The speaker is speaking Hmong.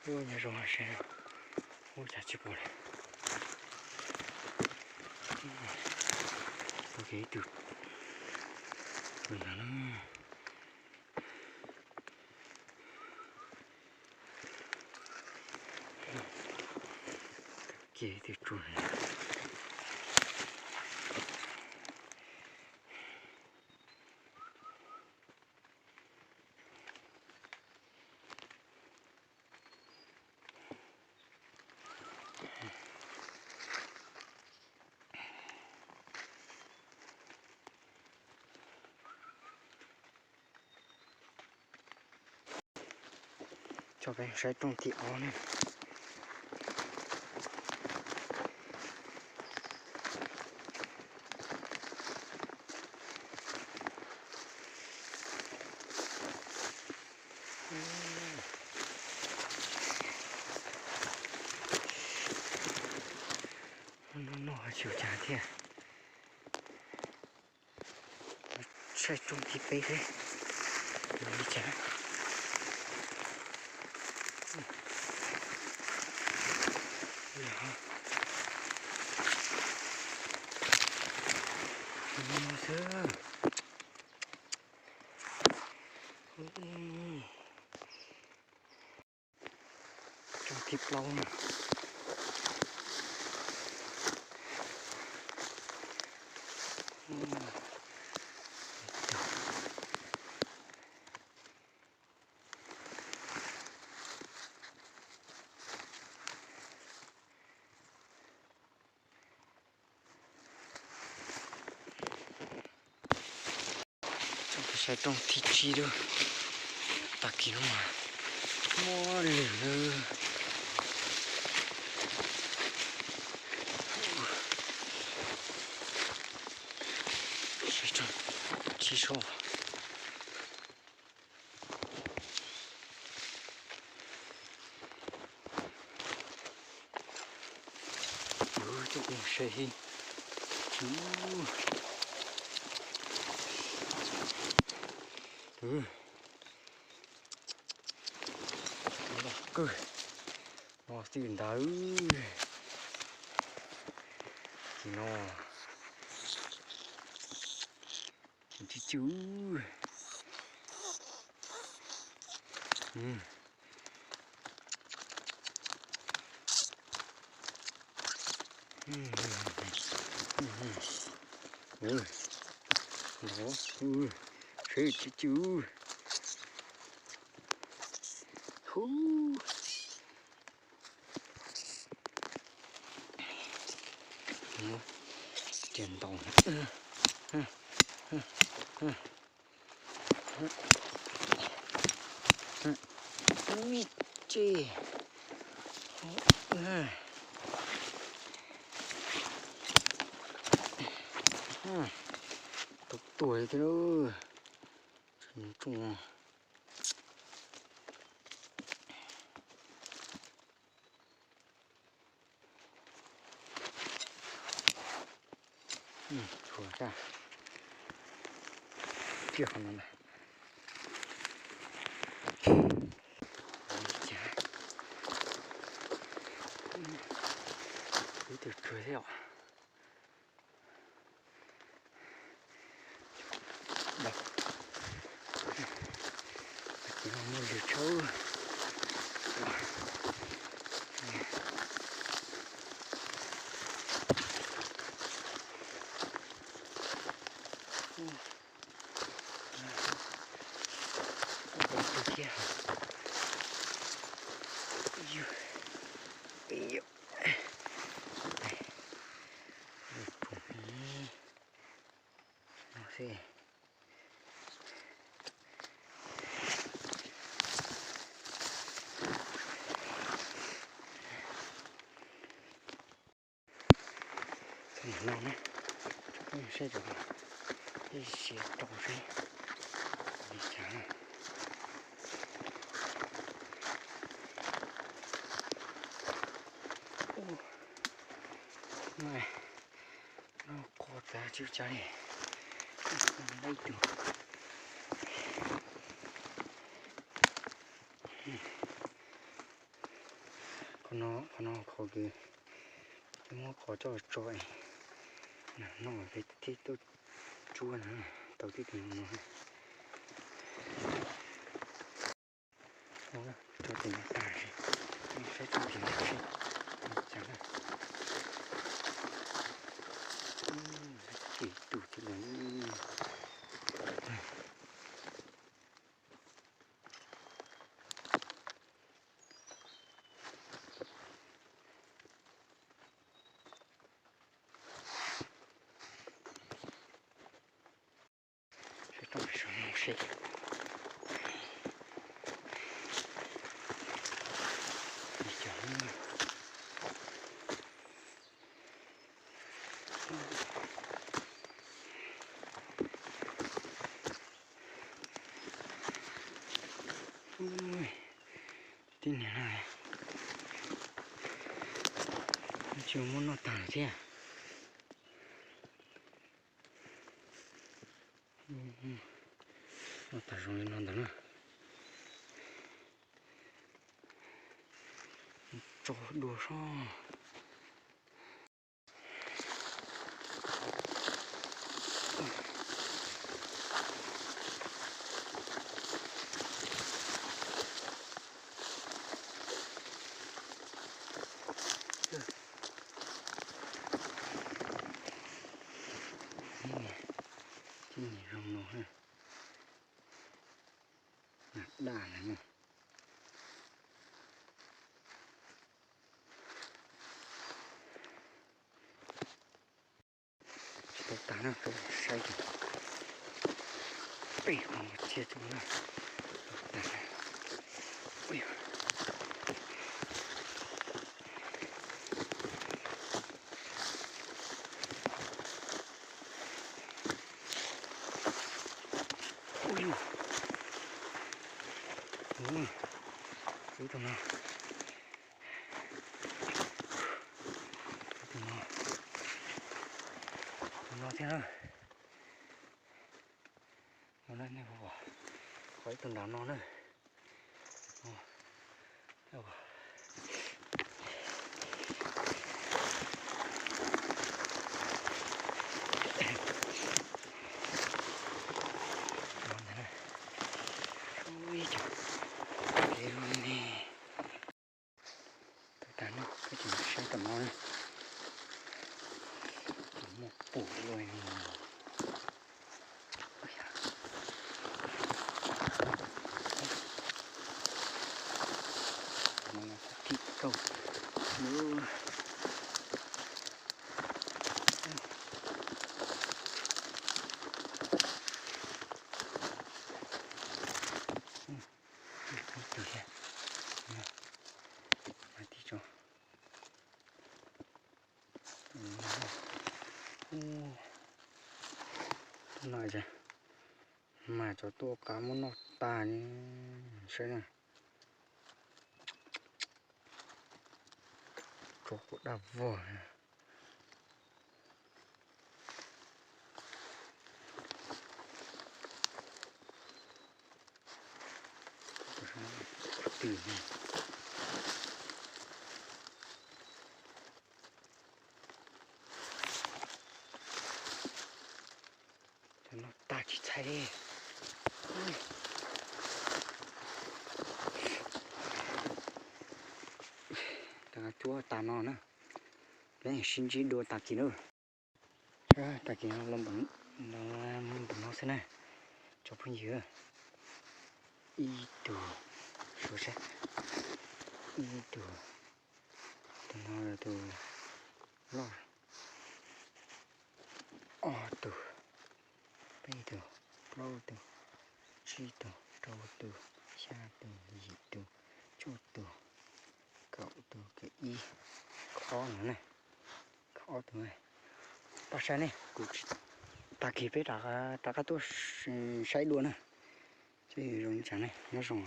Ua nyob zoo saib, ua cas tsis pom li. Ua kiag ib tug tsuas ntag na. Kiag ib tug tsuas. Coj peb saib rooj thib ob ne. Noj noj tsis ua cas thiab. Saib rooj thib peb seb li cas. Xwb. Rooj thib plaub na. Saib rooj thib tsib lawm. Tag kis no mas muaj lwm lawm. Saib rooj thib tsib seb. Coj peb mus saib seb. Los kawg, no xwb ntag. Ces no, ces cw cw. Saib cw cw. Hu. Tias ntau. Ub, tseg. Tau tuag li thiab. Tsoom. Tshuav kiag qhov no ntag. Ib tug tshuav thiab os. Tag kis no muaj lwm tshaj. Ib tug thiab. Ib yam. No xwb. Txog no na, saib rau, ib siav rau seb li cas. Ub, no qhuav txav tsis ua cas li. Lab ib tug. Qhov no qhov kws muab qos coj tso es noj peb thiaj tuaj tsuab na, tau tib tug no. Tso tes no tag, saib txoj kev no seb cas na. Ib tug thiab lawm. Saib tsoom saum no seb. Tib niag no tsis muab noj tag thiab. Noj tag zoo li no ntawd na. Tso dua soj. Tib niag zoo no, daj ntawd na. Tsis tau tag na, saib tus peb qhov no cia tso na. Tau tag na. Ui yus, ub, tus no, tus no, tus no thiab na. No na, nej puas pom qhov ib tug nram no na. Ib co kev zoo li ne. Tau tag no, koj tseem saib tom no na. Tseem muaj pum ua li. Tim kauj lub. Ib tug thiab. Mas tib tso. Tus no mas cov tuaj qab muab noj tag ne, saib na. Tso quav daj vog. Twg ne? Cov no tag tsis txhais li. Tag cuab tas no na. Peb sib ntsib dua tag kis na. Tag kis no los npam no xwb na, tsoom phooj ywg. Ib tug, suav saib, ib tug, tus no tus loj, ob tug, peb tug, plaub tug, tsib tug, rau tug, xya tug, yim tug, cuaj tug, kaum tug, kaum ib, kaum ob no na, kaum ob tug. Pab saib ne, kuv tsis, tag kis peb rov qab tuaj saib dua na, seb zoo li cas ne, nyob zoo.